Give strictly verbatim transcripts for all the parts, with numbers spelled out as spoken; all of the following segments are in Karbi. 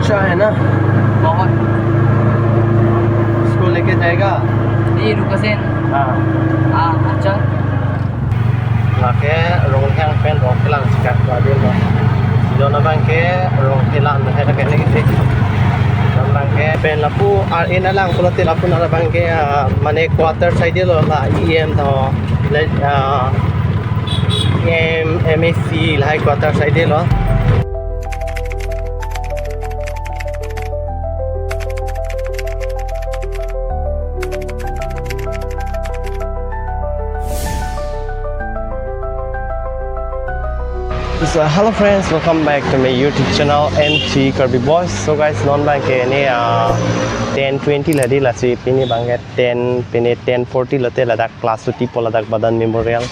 अच्छा है ना? बहुत। इसको लेके जाएगा? ये रुका से। हाँ। हाँ, अच्छा। Lake Ronghang pen Rongkhelan sikat badil lo. Silo na abangke Rongkhelan hai lake ni kiti. Abangke pen lapu ar ena lang pulote lapu na abangke, ah, mane quarter side lo la E M to, le, ah, E M, M A C lahai quarter side lo. So, hello friends, welcome back to my YouTube channel N T Karbi Boys. So guys, non abangke ne, ah, ten twenty lo dei, lasi pini abangke ten, pini ten forty lote ladak class chuti po ladak Badan Memorial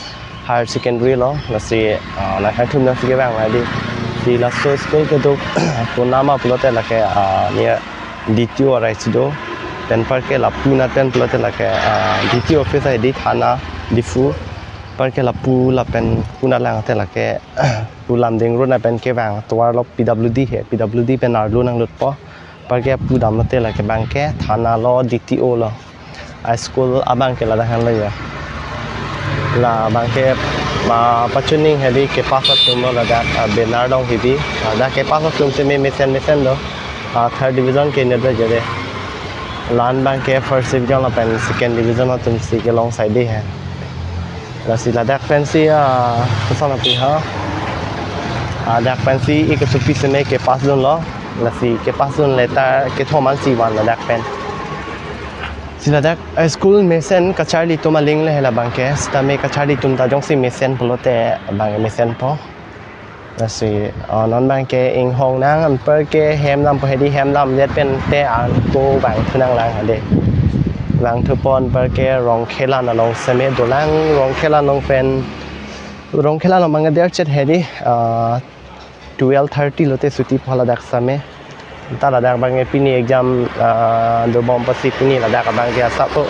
Higher Secondary lo, lasi, ah, nangkangthum nangsi kevang lo dei. Si laso school keduk konat ma pulote lake, ah, near D T O arai si do. Pen parke lapu na pen pulote lake, ah, D T O office hai dei, thana Diphu. Parke lapu lapen konat lang te lake, pu Lumding Road na pen kevang tovar lo P W D he, P W D pen arlo nanglutpo. Parke pu damlote lake abangke thana lo, D T O lo. A school abangke ladak han lo ya. La abangke ma pachuning hedi kepass atum lo ladak, ah, banner dong hedi. Ladak kepass atum seme mesen mesen do. Ah, third division ke ne do jere. La-an abangke first division lapen second division atum si kelong sai dei he. Lasi ladak pensi, ah, koson api ha. Ah, dak pensi ik supi seme kepass dunlo. Lasi kepass dunle ta kethom ansi van ladak pen. Si ladak, eh, school mesen kacharli atum aling le hela abangke, sitame kacharli atum ta jongsi mesen pulote abang mesenpo. Lasi, ah, non abangke inghong nang, anparke hem dampo hedi, hem damdet pen te anpo vangthu nanglang hedi. Vangthupo, anparke Rongkhelan along seme dolang, Rongkhelan along pen, Rongkhelan along abangke derchet hedi, ah, twelve thirty lote chuti po ladak seme. Ta ladak abangke pini exam, ah, dobom apotsi pini ladak abangke asap to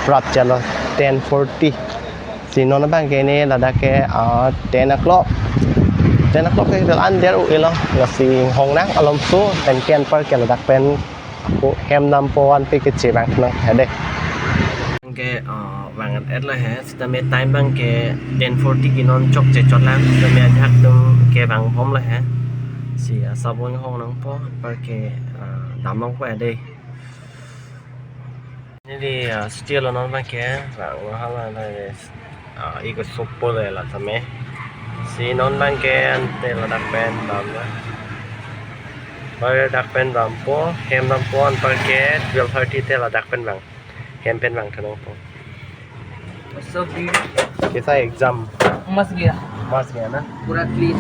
prap chalo ten forty. Si non abangke ne ladak ke, ah, ten o'clock. Ten o'clock ke tel an der u elo. Lasi inghong nang alomso pen ke anparke ladak pen ko hem dampo, anpe keche vangthu nang hedi. Ke, ah, vang-et lo he, sitame time abangke ten forty ke non chokche chotlang, sitame ajahak atum ke vangbom lo he. Si asap inghong nangpo, anparke, ah, dam nangpo dei. Neli, ah, studio lo non abangke, vang lo hala lo, ah, ik supo le la tame. Si non abangke ante ladak pen dam lo. Ladak pen dampo, hem dampo, anparke twelve thirty te ladak pen vang. Hem pen vangthu nangpo. सब भीड़। कैसा है एग्जाम? मस्त गया। मस्त गया ना? पूरा clean.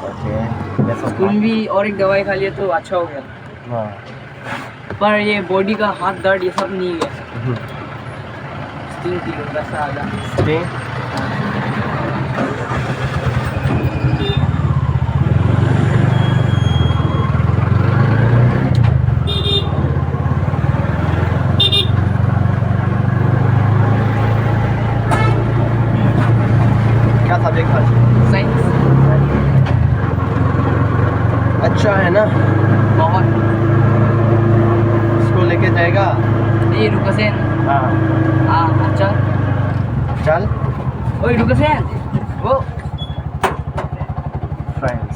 Okay. Best of luck। School भी और एक दवाई खा लिया तो अच्छा हो गया। हाँ। पर ये बॉडी का हाथ दर्द ये सब नहीं है। हम्म। स्टिंग पी लो, दस आधा। स्टिंग? क्या सब्जेक्ट था? साइंस। अच्छा है ना? बहुत। इसको लेके जाएगा? ये रुका से। हाँ। हाँ, अच्छा। चल। ओए, रुका से। वो। Friends,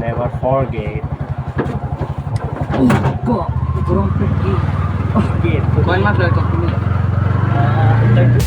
never forget. Go, go, go. Forget. Koi mas loy to? Ah, thank you.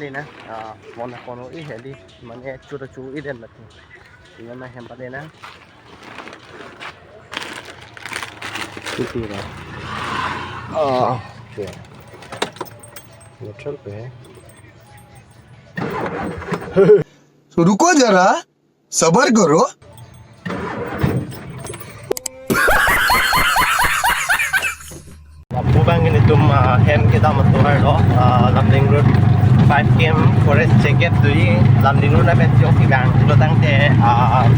Ini na, ah, mon kono i heli, mane chuta chu i den lagi. Ini na hem pada na. Iti na. Oh, okay. Neutral pe. तो रुको जरा, सबर करो। Lapu abang nelitum, ah, hem kedam atovar lo, ah, Lumding Road five K M forest check gate do-i, Lumding Road lapen si osi vang pulo tangte, ah,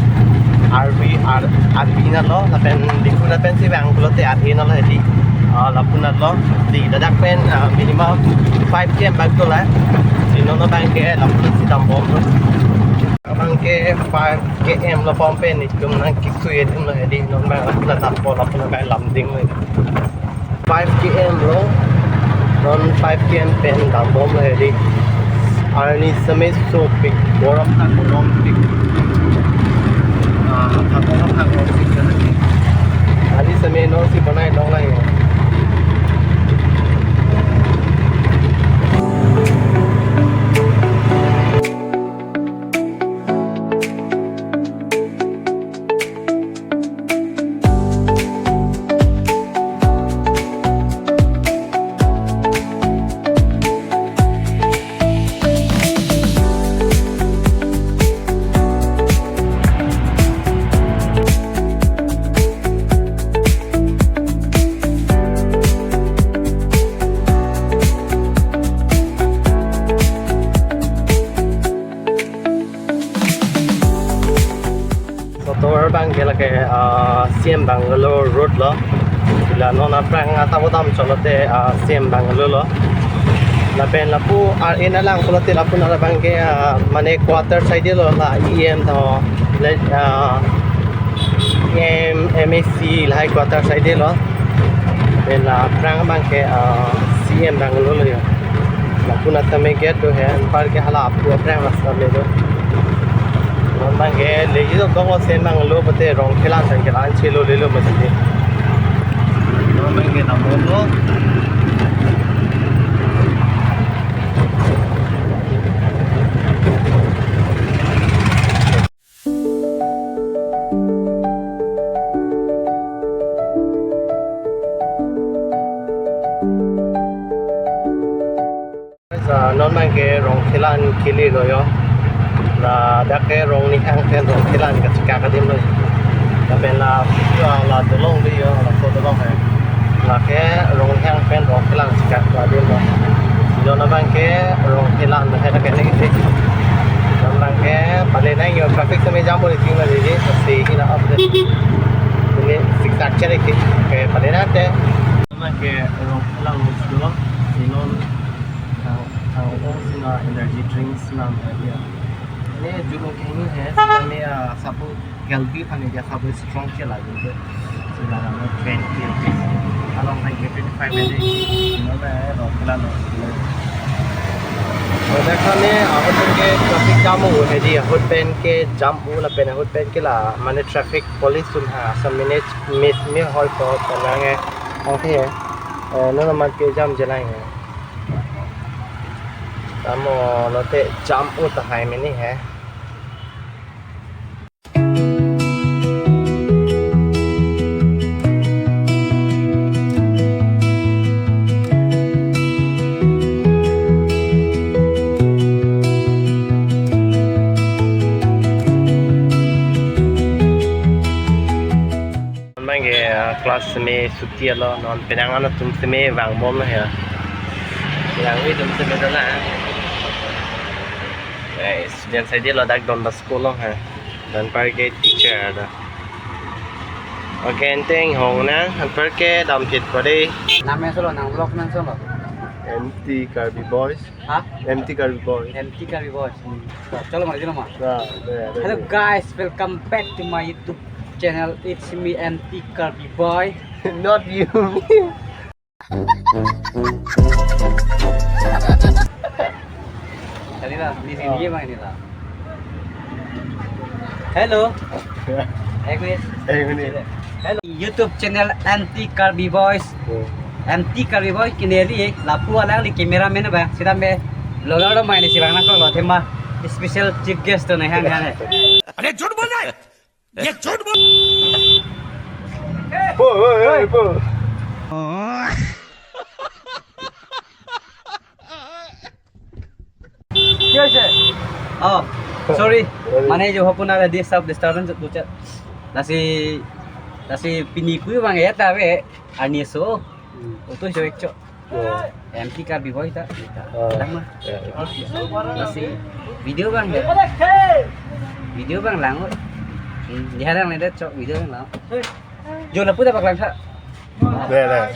R B, R, R B na lo, lapen Diphu lapen si vang pulote R A na lo hedi, ah, lapu na lo, di ladak pen, ah, minimum five K M bak do la, si non abang ke lapu si dambom lo. Abang ke five K M lo pom pen itum nangkisui adim lo hedi, non abang lapu na dampo, lapu na abang Lumding lo. Five K M lo, non five K M pen dambom lo hedi. Arni seme sopik, borom thak borom pik. Ah, thak borom thak borom pik. Arni seme non si bonai long lang yo. Kotor abang ke lake, ah, C M Bungalow Road lo. Ila non aphrang atabo dam cholote, ah, C M Bungalow lo. Lapen lapu R A na lang pulote lapu na abang ke, ah, mane quarter side lo la E M to, le, ah, E M, M A C lahai quarter side lo. Lapen la aphrang abang ke, ah, C M Bungalow lo yo. Lapu na tame gate do he, anpar ke hala apu aphrang rasta me do. Non abang ke leji do kong C M Bungalow pute Rongkhelan sang kelan chelo lelo masih. Non abang ke namun lo. Sa non abang ke Rongkhelan kili lo yo. Ladak ke Rongnihang pen Rongkhelan kachekak adim lo. Lapen la, la dolong di yo, laso dolong he. Lake Rongnihang pen Rongkhelan chekak adim lo. Non abang ke Rongkhelan he lake ne kisi. Non abang ke pale nang yo traffic seme jam boleh tinggal di, pasti ini update. Ini siksak chere ke, ke pale nang te. Nama ke Rongkhelan musuh, si non, ah, ah, oh, sina energy drinks nam dia. Ini julung kini he, kami, ah, sabu healthy kami dia sabu strong ke lagi tu. Sina nama twenty rupees. Along hai ke twenty-five aja. Nama Rongkhelan musuh. Ladak kami ahut pen ke traffic jam ho hedi, ahut pen ke jam ho lapen ahut pen ke la mane traffic police atum ha asam manage miss me hoi ko tanang eh. Okay, eh, non amat ke jam jelang eh. Tamo lote jam ho tahai mene he. Abang ke, ah, class seme chuti lo, non penang an atum seme vangbom lo he. Penang atum seme dala. Eh, student side lo dak Don Bosco lo he. Anpar ke teacher do. Okay, enteng hong na, anpar ke dam thit pade. Nam men solo, nang vlog men solo. M T Karbi Boys. Ha? M T Karbi Boys. M T Karbi Boys. Hmm. Chalo ma, chalo ma. Nah, nah, nah, Hello nah. Guys, welcome back to my YouTube channel. It's me, M T Karbi Boy. Not you, me. Kanina, di sini Oh. Bang, kanina. Hello. Ek minute. Ek minute. Hello. YouTube channel M T Karbi Boys. Oh. M T Karbi Boy kineri, lapu alangli cameraman ba, sitame Vlogger do mai ni sibang nangkok lo, athema special chief guest do nai hang hang. अरे झूठ बोल रहा है, ये झूठ बोल। Po, po, po, po. কি হৈছে? Oh, sorry. মানে যে হপনা disturb disturbance bucha. Lasi lasi pini kui bang ya ta ve ani so. Oto jo ekcho. Ya. M P ka bibo ita. Oh, Dang ma. Ya. Lasi video bang ya. Video bang lang. Hmm, dia lang le chok video bang lang. Jo lapu ta paklang sa. Deh, deh.